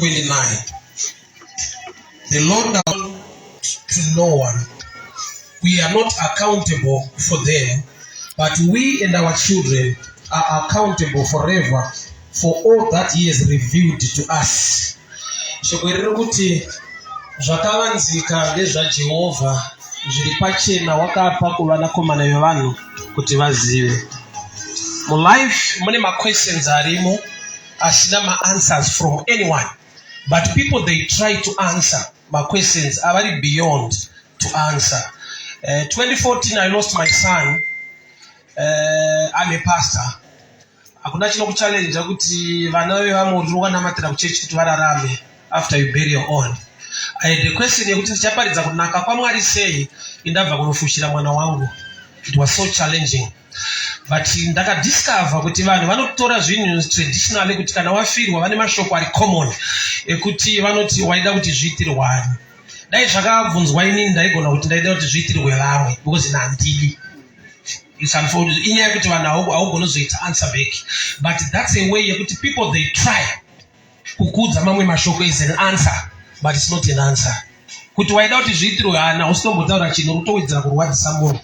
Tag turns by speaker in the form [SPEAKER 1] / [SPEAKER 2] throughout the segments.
[SPEAKER 1] 29. The Lord to no one. We are not accountable for them, but we and our children are accountable forever for all that he has revealed to us. Shoko iri riri kuti zvakavanzika ndezvaJehovha, zviri pachena wakapa kuvanakomana vevanhu kuti vazive. Mulife mune maquestions arimo asina maanswers from anyone, but people, they try to answer maquestions avari beyond to answer. 2014 I lost my son. I'm a pastor. Hakuna chinokuchallenja kuti vana vevamwe uri wakanamatira kuchechi kuti vararame after you bury your own. I had a question yekuti ndichaparidza kunaka kwaMwari sei indabva kunofushira mwana wangu. It was so challenging, but ndakadiscover kuti vanhu vanotora zvinhu traditionally, kuti kana wafirwa vane mashoko ari common ekuti vanoti waida kuti zviitirwani. Dai zvakabvunzwa inini, ndaigona kuti ndaida kuti zviitirwe vamwe because nandidi. It's unfortunate. Inyaya yekuti vanhu haugoni kuzoita answer back, but that's a way yekuti people, they try kukuudza mamwe mashoko as an answer, but it's not an answer. Kuti waida kuti zviitirwe hana, usitombotaura chinhu, uri kutowedzera kurwadzisa munhu,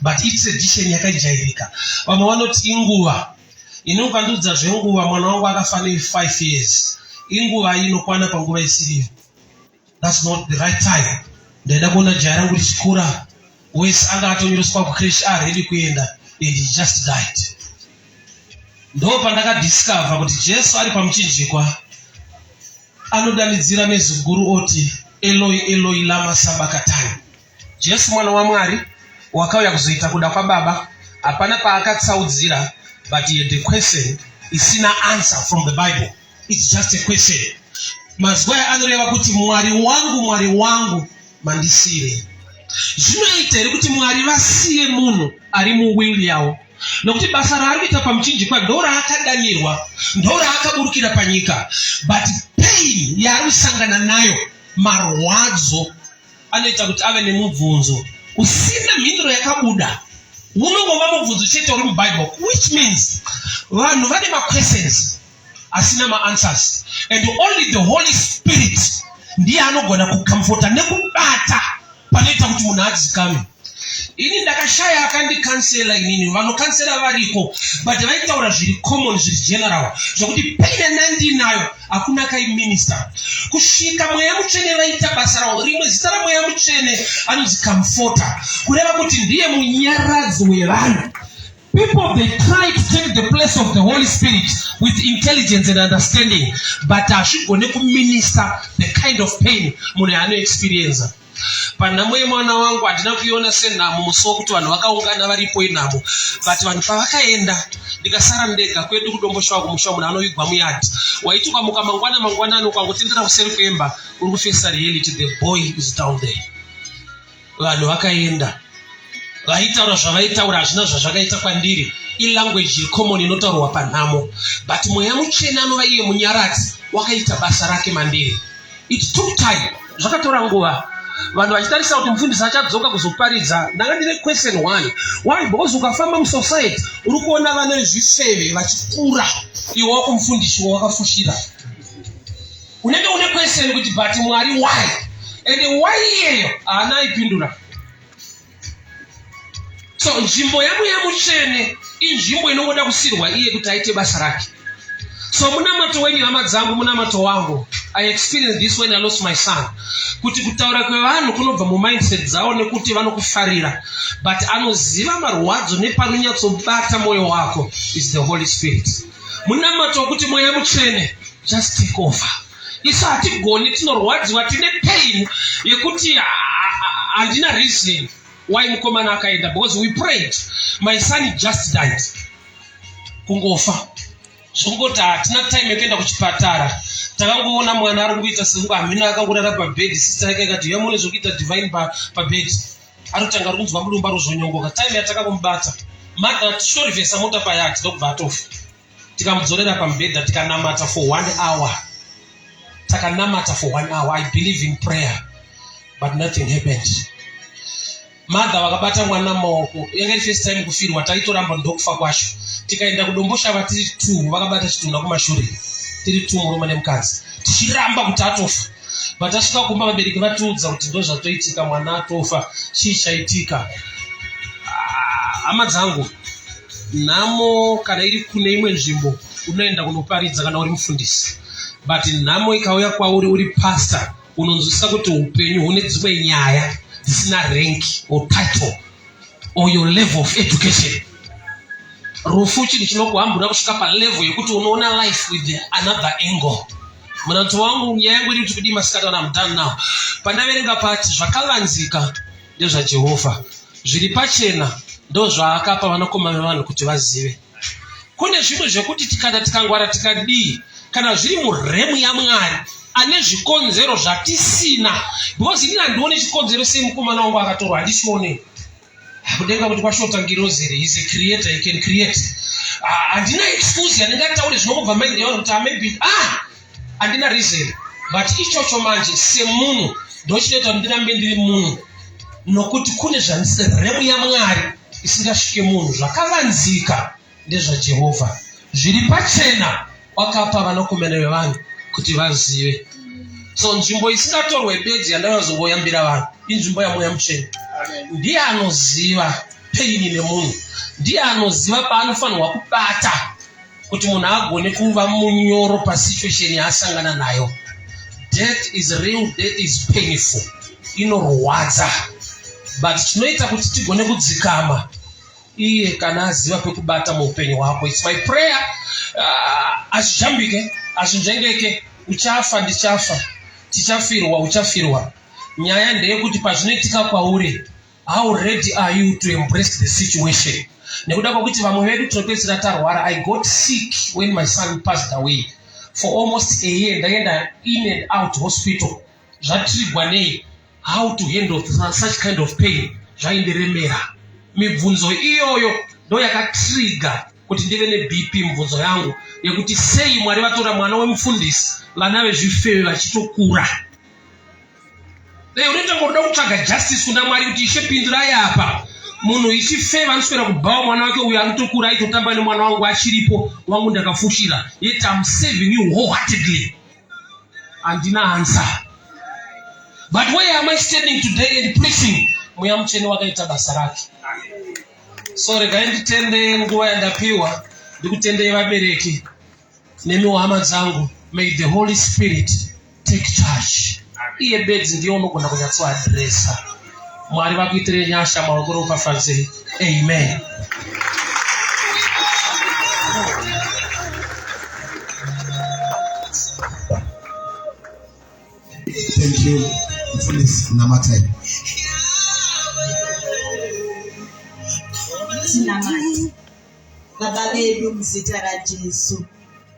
[SPEAKER 1] but itradition yakajairika. Vamwe vanoti inguva. Ini ukandiudza zvenguva, mwana wangu akafa ne5 years, inguva inokwana panguva isiriyo. That's not the right time. Ndaida kuona jaya rangu richikura wese, anga atonyoreswa kucreche, aready kuenda, and he just died. Ndo pandakadiscover kuti Jesu ari pamuchinjikwa anodanidzira nezwi guru oti, "Eloi, Eloi, lama sabakatani?" Jesu, mwana waMwari, wakauya kuzoita kuda kwababa, hapana paakatsaudzira, but he had a question isina answer from the Bible. It's just a question. Mazwi aya anoreva kuti, "Mwari wangu, Mwari wangu, mandisiyirei?" Zvinoita here kuti Mwari vasiye munhu ari muwill yavo? Nokuti basa raari kuita pamuchinjikwa ndo raakadanirwa, ndo raakaburukira panyika, but pain yaari kusangana nayo, marwadzo anoita kuti ave nemubvunzo usina mhinduro yakabuda. Unongova mubvunzo chete uri muBible, which means vanhu vane maquestions asina maanswers, and only the Holy Spirit ndiye anogona kucomforta nekubata panoita kuti munhu adzikame. Ini ndakashaya akandicounsela. Inini vanocounsela variko, but vaitaura zviri common, zviri general, zvokuti pain yandandinayo hakuna kaiminister kusvika Mweya Mutsvene vaita basa ravo. Rimwe zita raMweya Mutsvene anonzi Comforter, kureva kuti ndiye munyaradzi wevanhu. People, they try to take the place of the Holy Spirit with intelligence and understanding, but hazvigone kuminister the kind of pain munhu yaanoexperienza. Panhamo yemwana wangu handina kuiona senhamo musi wokuti vanhu vakaungana varipo, inhamo, but vanhu pavakaenda ndikasara ndega. Kwedu kuDomboshawa, kumusha, munhu anovigwa muyard. Waiti ukamuka mangwana mangwanani, ukangotendera kuseri kwemba, uri kufesa reality, the boy is down there. Vanhu vakaenda, vaitaura zvavaitaura, hazvina zvazvakaita kwandiri. Ilanguage yecommon inotaurwa panhamo, but Mweya Mutsvene anova iye munyaradzi wakaita basa rake mandiri. It took time, zvakatora nguva, vanhu vachitarisa kuti mufundisi achadzoka kuzoparidza. Ndanga ndine question one: why? Because ukafamba musociety uri kuona vane zvifeve vachikura, iwe wakumufundisi wawakafushira, unenge une question kuti, but Mwari, why? And why iyeyo haana aipindura. So nzvimbo yaMweya Mutsvene inzvimbo inongoda kusirwa iye kuti aite basa rake. So munamato wenyu, hama dzangu, munamato wangu, I experienced this when I lost my son, kuti kutaura kwevanhu kunobva mumindset dzavo nekuti vanokufarira, but anoziva marwadzo nepanonyatsobata mwoyo wako is the Holy Spirit. Munamato wekuti Mweya Mutsvene, just take over. Isu hatigoni, tinorwadziwa, tine pain yekuti handina reason why mukomana akaenda, because we prayed. My son just died, kungofa zvongoti hatina time yekuenda kuchipatara. Takangoona mwana ari kuita sekunge hamina, akangorara pabhedhi. Sister yake ikati, "Yamune zvokuita divine pabhedhi, ari kutanga ari kunzwa mudumba rozvonyongoka." Time yatakangomubata mother tichitorivhesa mota payard, ndokubva atofa. Tikamudzorera pamubhedha, tikanamata for one hour. Takanamata for one hour. I believe in prayer, but nothing happened. Mother vakabata mwana mumaoko. Yanga iri first time kufirwa, taitoramba ndokufa kwacho. Tikaenda kuDomboshava tiri two, vakabata chitunha kumashure, tiri two, murume nemukadzi. Tichiramba kuti atofa. But tasvika kumba vabereki vatiudza kuti ndozvatoitika mwana atofa. Chii chaitika? Ah, hama dzangu, nhamo kana iri kune imwe nzvimbo unoenda kunoparidza kana uri mufundisi. But nhamo ikauya kwauri uri pastor unonzwisisa kuti upenyu hune dzimwe nyaya dzisina rank or title or your level of education. Rufu chinhu chinokuhambura kusvika palevel yekuti unoona life with another angle. Munanzi wangu, nyaya yangu iri kuti kudii masikati ana, I'm done now. Pandaverenga pati zvakavanzika ndezvaJehovha, zviri pachena ndozvaakapa vanakomana vevanhu kuti vazive. Kune zvimwe zvekuti kana tikangwara tikadii, kana zviri muremu yaMwari ane zvikonzero zvatisina, because inini handione chikonzero sei mukomana wangu akatorwa, handichione kudenga kuti kwashota ngirozi here. He's a creator, he can create. Handina excuse yandingataure zvinongobva mind yavanhu kuti maybe handina reason, but ichocho manje semunhu ndochinoita kuti ndirambe ndiri munhu, nokuti kune zvaremu yaMwari isingasvike munhu. Zvakavanzika ndezvaJehovha, zviri pachena wakapa vanakomana vevanhu kuti vazive. So nzvimbo isingatorwe bedzi yandakazongoyambira vanhu inzvimbo yaMweya Mutsvene. Ndiye anoziva pain nemunhu, ndiye anoziva paanofanirwa kubata kuti munhu agone kuva munyoro pasituation yaasangana nayo. Death is real, death is painful, inorwadza, but chinoita kuti tigone kudzikama iye kana aziva pekubata muupenyu hwako. It's my prayer, azvijambike, azvinzvengeke. Uchafa, ndichafa, tichafirwa, uchafirwa. Nyaya ndeyekuti pazvinoitika kwauri, how ready are you to embrace the situation? Nekuda kwekuti vamwe vedu tinopedzisira tarwara. I got sick when my son passed away. For almost a year ndaenda in and out hospital. Zvatrigwa nei? How to handle such kind of pain zvaindiremera. Mibvunzo iyoyo ndo yakatriga kuti ndive neBP. Mibvunzo yangu yekuti sei Mwari vatora mwana wemufundisi, vana vezvifeve vachitokura. Unoita ngoda kutsvaga justice kuna Mwari kuti Ishe pindurai apa, munhu ichifeva anoswera kubhawa mwana wake uyo anotokura, aitotamba nemwana wangu achiripo, wangu ndakafushira, yet I'm serving you wholeheartedly. Handina answer, but where am I standing today and preaching? Mweya Mutsvene wakaita basa rake. So regai nditende nguva yandapiwa, ndikutendei vabereki nemiwo hama dzangu. May the Holy Spirit take charge. Iye bedzi ndiye unogona kunyatsoadresa. Mwari vakuitire nyasha, maoko ropafadzei. Amen.
[SPEAKER 2] Thank you, Mfundisi Namatai.
[SPEAKER 3] Tinamate. Baba vedu, muzita raJesu,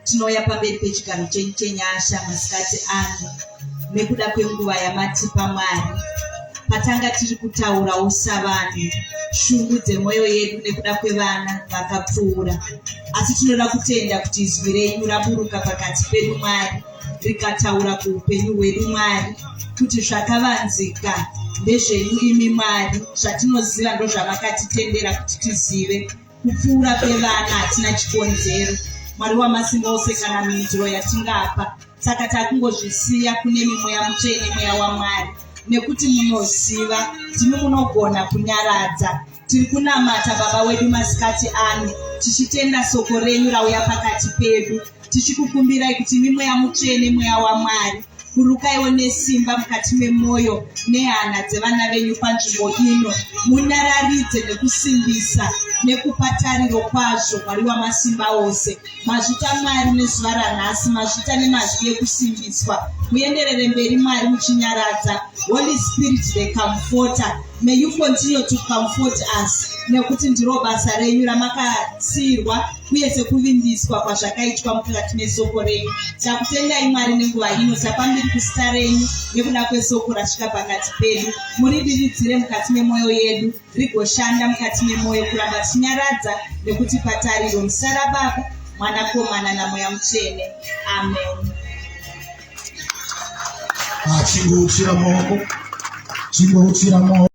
[SPEAKER 3] tinouya pamberi pechigaro chenyu chenyasha masikati ano nekuda kwenguva yamatipa Mwari. Patanga tiri kutaurawo savanhu shungu dzemwoyo yedu nekuda kwevana vakapfuura, asi tinoda kutenda kuti izwi renyu raburuka pakati pedu Mwari, rikataura kuupenyu hwedu Mwari, kuti zvakavanzika ndezvenyu imi Mwari, zvatinoziva ndozvamakatitendera kuti tizive. Kupfuura kwevana hatina chikonzero, Mwari wamasimba ose, kana mhinduro yatingapa, saka takungozvisiya kune mimweya mutsvene, mweya waMwari, nekuti munoziva, ndimi munogona kunyaradza. Tiri kunamata Baba wedu masikati ano, tichitenda soko renyu rauya pakati pedu, tichikukumbirai kuti imi mweya mutsvene, mweya waMwari, burukaiwo nesimba mukati memwoyo nehana dzevana venyu panzvimbo ino, munyararidze nekusimbisa nekupa tariro kwazvo. Mwari wamasimba ose, mazvita Mwari nezuva ranhasi, mazvita nemazwi ekusimbiswa. Muenderere mberi Mwari muchinyaradza. Holy Spirit the comforter, may you continue to comfort us, nekuti ndiro basa renyu ramakasiyirwa uye sekuvimbiswa kwazvakaitwa mukati mesoko renyu. Takutendai Mwari nenguva ino, tapambiri kuzita renyu nekuda kwesoko rasvika pakati pedu. Muridiridzire mukati memwoyo yedu, rigoshanda mukati memwoyo kuramba tichinyaradza nekutipa tariro. Muzita raBaba, Mwanakomana naMweya Mutsvene, amen.
[SPEAKER 2] Chingouchira maoko, chingouchira maoko.